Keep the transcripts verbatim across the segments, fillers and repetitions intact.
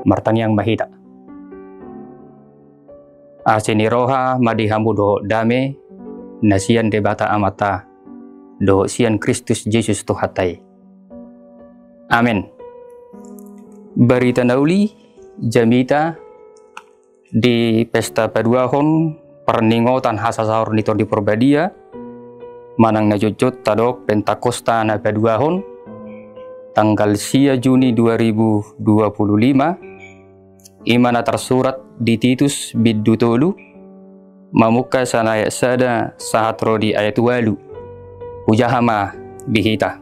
Martangiang ma hita. Asi ni roha ma di hamu dohot dame na sian Debata Amanta dohot sian Kristus Jesus Tuhanta i. Amen. Barita na uli, jamita di pesta paduahon parningotan hasasaor ni Tondi Porbadia manang na jotjot tadok Pentakosta na paduahon, tanggal sia Juni dua ribu dua puluh lima, i ma na tarsurat di Titus bindu tolu, mamungka sian ayat sada sahat ro di ayat ualu. Hujaha ma di hita.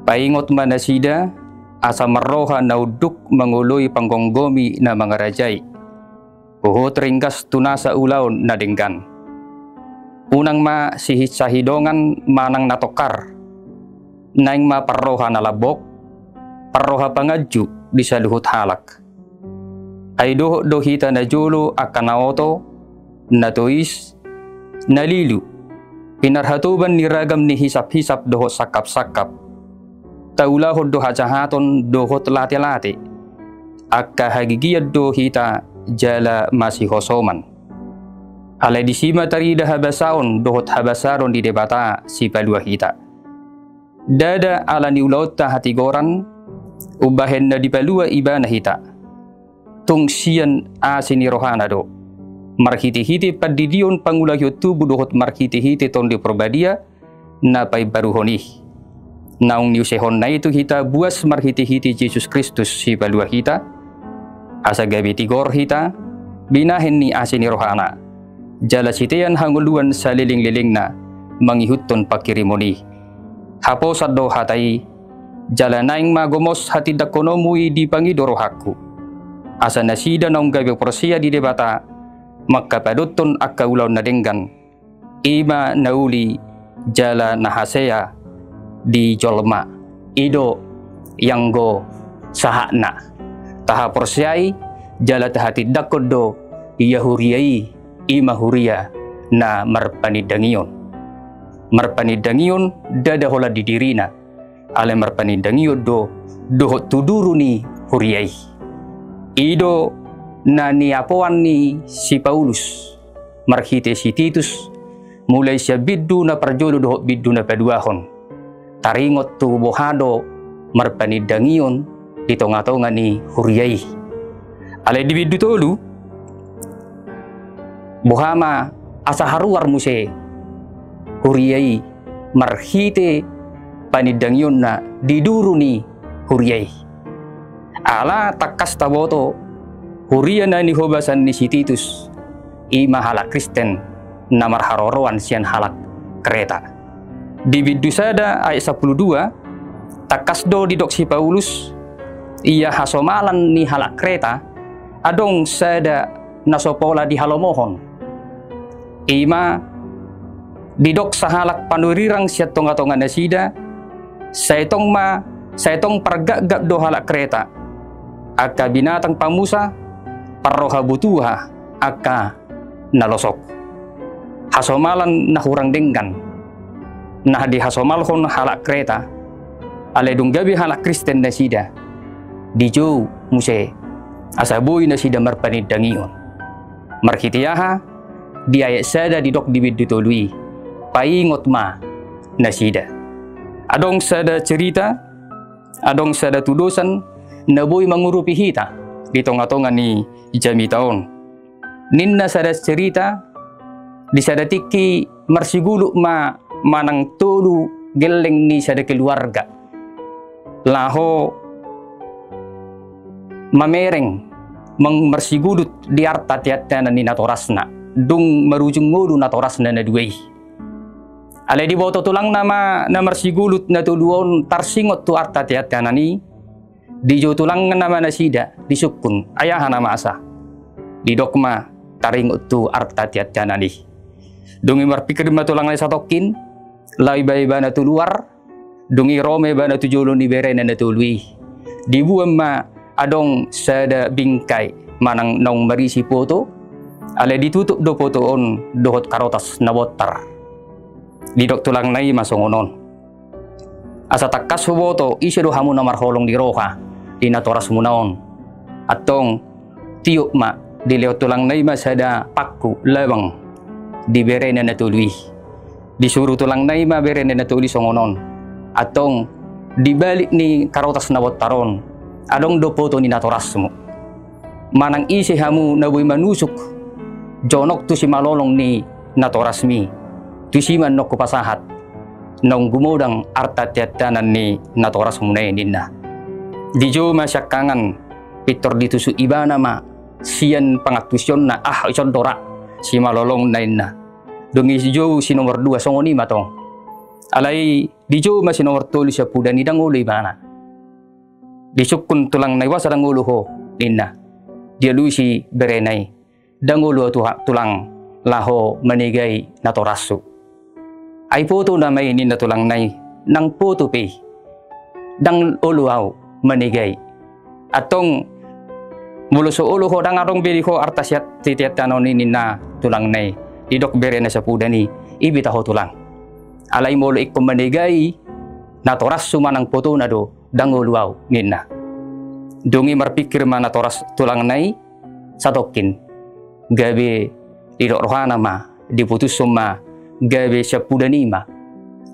Paingot ma nasida, asa marroha na unduk mangoloi panggomgomi na mangarajai, huhut ringgas tu nasa ulaon na denggan. Unang ma sihinsahidongan manang na tongkar. Naeng ma parroha na lambok, parroha panganju di saluhut halak. Ai dohot do hita najolo angka na oto, na tois, na lilu, pinarhatoban ni ragam ni hisaphisap dohot sangkapsangkap. Taulahon do hajahaton dohot latelate. Angka hagigian do hita jala masihosoman. Alai disi ma tarida habasaon dohot habasaron ni Debata Sipalua hita. Ndada ala ni ulaonta hatigoran umbahen na dipalua ibana hita. Tung sian asi ni rohana do, marhitehite pandidion pangulahion tubu dohot marhitehite Tondi Porbadia na paimbaruhon i. Naung niusehonna i tu hita buas marhitehite Jesus Kristus Sipalua hita, asa gabe tigor hita, binahen ni asi ni rohana, jala sitean hangoluan salelenglelengna mangihuthon panghirimon i. Haposan do hata i, jala naeng ma gomos hatindangkononmu i dipangido rohangku. Asa nasida naung gabe porsea di Debata, mangkapadothon angka ulaon na denggan, i ma na uli jala na hasea di jolma. I do ianggo sahatna. Tahaporseai jala tahatindangkon do ia huria i, i ma huria na marpanindangion. Marpanindangion ndada holan di dirina, alai marpanindangion do dohot tu duru ni huria i. I do na niapoan ni si Paulus marhite si Titus, mulai sian bindu na parjolo dohot bindu na paduahon. Taringot tu boha do marpanindangion di tongatonga ni huria i. Alai di bindu tolu, boha ma asa haruar muse huria i marhite panindangionna di duru ni huria i. Ala tangkas taboto, huria na nihobasan ni si Titus, i ma halak Kristen na marharoroan sian halak Kreta. Di bindu sada ayat sampulu dua, tangkas do didok si Paulus, ia hasomalan ni halak Kreta, adong sada na so pola dihalomohon. I ma didok sahalak panurirang sian tongatonga nasida, sai tong ma, sai tong pargapgap do halak Kreta, angka binatang pamusa, parroha butuha, angka na losok. Hasomalan na hurang denggan na dihasomalhon halak Kreta, alai dung gabe halak Kristen nasida, dijou muse asa boi nasida marpanindangion. Marhite aha? Di ayat sada didok di bindu tolu i, paingot ma nasida. Adong sada cerita, adong sada tudosan na boi mangurupi hita di tongatonga ni jamita on. Ninna sada cerita, di sada tingki marsigulut ma manang tolu gelleng ni sada keluarga laho mamereng, mang-, marsigulut di arta teanteanan ni natorasna. Dung marujung ngolu natorasna na dua i. Alai diboto tulangna ma na marsigulut na tolu on tarsingot tu arta teanteanan i, dijou tulangna ma nasida, disungkun, ai aha na masa? Didok ma, taringot tu arta teanteanan i. Dung i marpikir ma tulangna i satongkin, laho iba-, ibana tu luar, dung i ro ma ibana tu jolo ni berena na tolu i. Dibuan ma adong sada bingkai manang naung marisi poto, alai ditutup do poto on dohot karotas na bontar. Didok tulangna i ma songon on. Asa tangkas huboto, ise do hamu na marholong ni roha di natorasmuna on. Antong tiop ma, dilehon tulangna i ma sada pangku labang di berena na tolu i. Disuru tulangna i ma berena na tolu i songon on. Antong di balik ni karotas na bontar on, adong do poto ni natorasmu. Manang ise hamu na boi manusuk jonok tu simalolong ni natorasmi, tusi ma annon hupasahat naung gumodang arta teanteanan ni natorasmuna i, ninna. Dijou ma siangkangan pintor ditusuk ibana ma sian pangantusionna, ah, ison do ra simalolongna, ninna. Dung i dijou si nomor dua, songon i ma tong. Alai dijou ma si nomor tolu siampudan i, ndang olo ibana. Disungkun tulangna i, boasa ndang olo ho, ninna. Dialusi berena i, ndang olo au tuha-, tulang, laho manegai natorashu. Ai poto nama i, ninna tulangna i, nang poto pe i, ndang olo au manegai. Antong molo so olo ho, ndang adong be di ho arta siat-, teanteanan on i, ninna tulangna i. Didok berena siampudan i, i beta ho tulang. Alai molo ingkon manegai natorashu manang potona do, ndang olo au, ninna. Dung i marpingkir ma natoras tulangna i satongkin, gabe didok rohana ma, diputushon ma, gabe siampudan i ma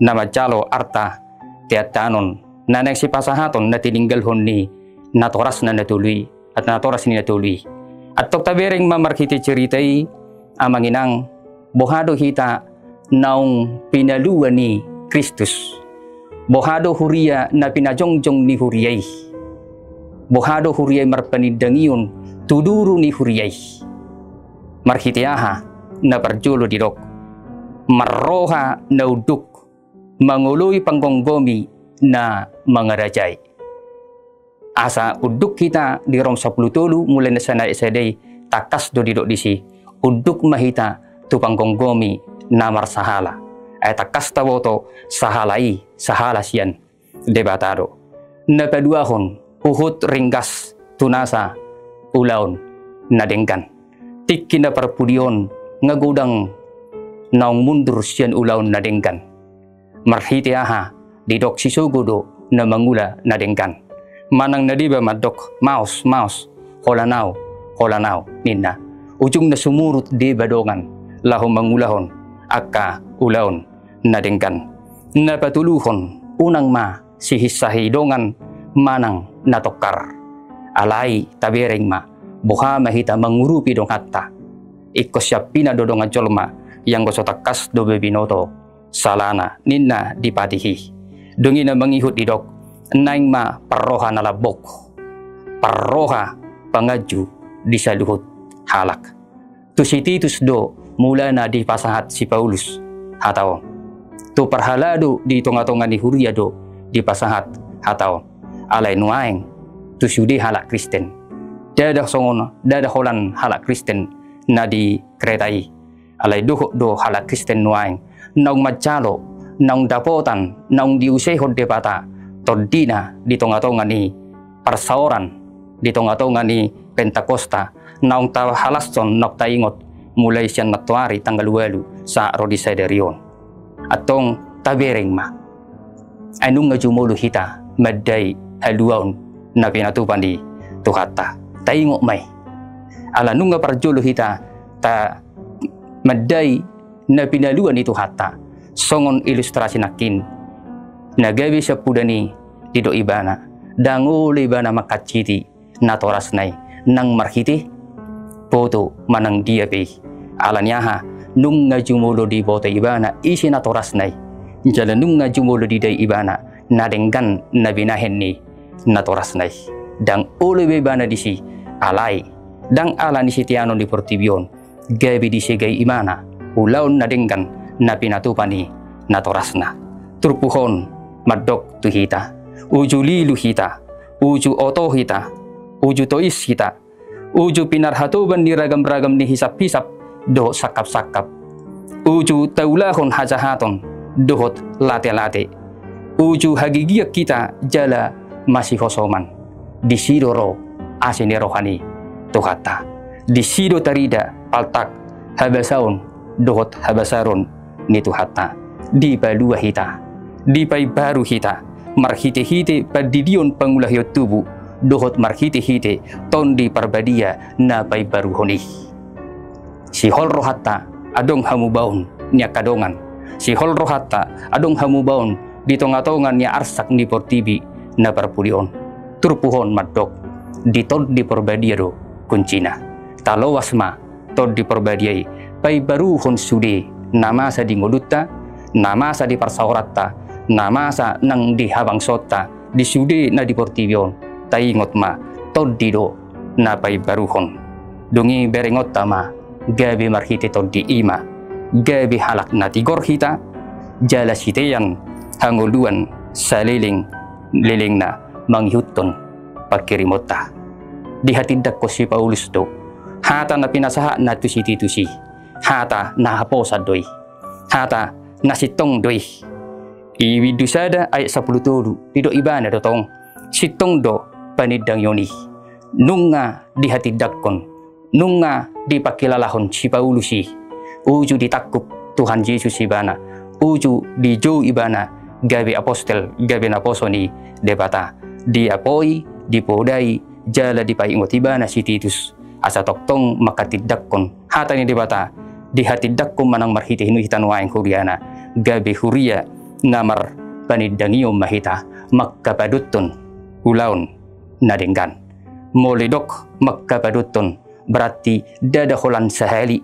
na manjalo arta teanteanan na naeng sipasahaton na tininggalhon ni natorasna na tolu i, arta natoras ni na tolu i. Antong tabereng ma marhite cerita i, amang inang, boha do hita naung pinalua ni Kristus? Boha do huria na pinajongjong ni huria i? Boha do huria i marpanindangion tu duru ni huria i? Marhite aha? Na parjolo didok, marroha na unduk mangoloi, panggomgomi na mangarajai. Asa unduk hita di Rom sampulu tolu, mulai na sian ayat sada i, tangkas do didok disi, unduk ma hita tu panggomgomi na marsahala. Ai tangkas taboto sahala i, sahala sian Debata do. Na paduahon, huhut ringgas tu nasa ulaon na denggan. Tingki na parpudi on nga godang naung mundur sian ulaon na denggan. Marhite aha? Didok, sisogo do na mangula na denggan. Manang na deba mandok, maos, maos, holan au, holan au, ninna. Ujungna sumurut deba dongan laho mangulahon angka ulaon na denggan. Na patoluhon, unang ma sihinsahi dongan manang na tongkar. Alai tabereng ma, boha ma hita mangurupi donganta. Ingkon siampina do dongan jolma, ianggo so tangkas dope binoto salana, ninna di patih i. Dung i na mangihut didok, naeng ma parroha na lambok, parroha panganju di saluhut halak. Tu si Titus do mulana dipasahat si Paulus hata on. Tu parhalado di tongatonga ni huria do dipasahat hata on. Alai nuaeng tu sude halak Kristen. Ndada songon, ndada holan halak Kristen na di Kreta i. Alai dohot do halak Kristen nuaeng naung manjalo, naung dapotan, naung diusehon Debata tondina di tongatonga ni parsaoran, di tongatonga ni Pentakosta, naung tahalashon, naung taingot mulai sian nantoari tanggal ualu sahat ro di sadari on. Antong tabereng ma. Ai nunga jumolo hita mandai haluaon na pinatupa ni Tuhanta. Taingot ma i. Ala nunga parjolo hita ta-, mandai na pinalua ni Tuhanta. Songon ilustrasi nangkin, na gabe siampudan i, didok ibana, ndang olo ibana mangkansiti natorasna i nang marhite poto manang dia pe i. Ala ni aha? Nunga jumolo diboto ibana ise natorasna i, jala nunga jumolo didai ibana na denggan na binahen ni natorasna i. Ndang olo be ibana disi, alai ndang ala ni siteanon di portibi on, gabe disegai ibana ulaon na denggan na pinatupa ni natorasna. Turpuk on mandok tu hita, uju lilu hita, uju oto hita, uju tois hita, uju pinarhatoban ni ragamragam ni hisaphisap dohot sangkapsangkap, uju taulahon hajahaton dohot latelate, uju hagigian hita jala masihosoman. Disi do ro asi ni roha ni Tuhanta. Disi do tarida paltak habasaon dohot habasaron ni Tuhanta. Dipalua hita, dipaimbaru hita marhitehite pandidion pangulahon tubu, dohot marhite-hite Tondi Parbadia na paimbaruhon i. Sihol rohanta adong hamubaon ni angka dongan, sihol rohanta adong hamubaon di tonga-tonga ni arsak ni portibi na parpudi on. Turpuk on mandok, di Tondi Parbadia do kuncina. Taloas ma Tondi Parbadia i paimbaruhon sude na masa di ngolunta, na masa di parsaoranta, na masa nang di habangsaonta, di sude na di portibi on. Taingot ma, Tondi do na paimbaruhon. Dung i berengonta ma, gabe marhite Tondi i ma gabe halak na tigor hita, jala sitean hangoluan saleleng-lelengna mangihuthon panghirimonta. Dihatindangkon si Paulus do hata na pinasahatna tu si Titus i, hata na haposan do i, hata na sintong do i. Di bindu sada ayat sampulu tolu, didok ibana do tong, sintong do panindangion i. Nunga dihatindangkon, nunga dipangkilalahon si Paulus i, uju ditangkup Tuhan Jesus ibana, uju dijou ibana gabe apostel, gabe naposo ni Debata. Diapoi, dipodai, jala dipaingot ibana si Titus, asa tongtong manghatindangkon hata ni Debata. Dihatindangkon manang marhite i hita nuaeng huriana, gabe huria na marpanindangion ma hita, manghapadothon ulaon na denggan. Molo didok manghapadothon, berarti ndada holan sahali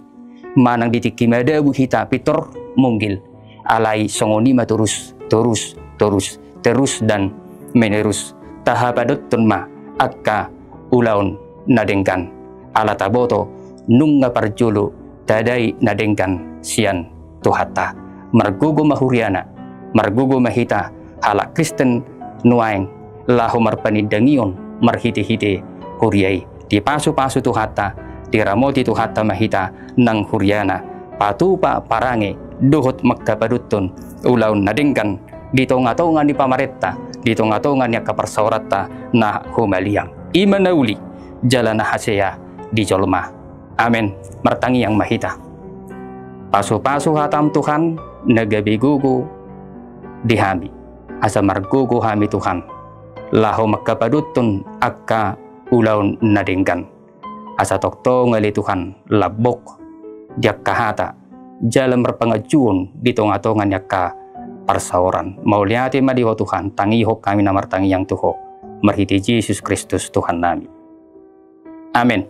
manang di tingki madabu hita pintor munggil. Alai songon i ma torus, torus, torus, terus dan menerus tahapadothon ma angka ulaon na denggan. Ala taboto nunga parjolo tadai na denggan sian Tuhanta. Margogo ma huriana, margogo ma hita halak Kristen nuaeng laho marpanindangion marhite-hite huria i. Dipasu-pasu Tuhanta, diramoti Tuhanta ma hita nang huriana, patupa parange dohot manghapadothon ulaon na denggan di tonga-tonga ni pamarenta, di tonga-tonga ni angka parsaoranta na humaliang. I ma na uli jala na hasea di jolma. Amen. Martangiang ma hita. Pasu-pasu hataM Tuhan na gabe gogo di hami, asa margogo hami Tuhan laho manghapadothon angka ulaon na denggan, asa tongtong ale Tuhan lambok di angka hata jala marpanganjuon di tonga-tonga ni angka parsaoran. Mauliate ma di Ho Tuhan, tangihon hami na martangiang tu Ho, marhite Jesus Kristus Tuhannami. Amen.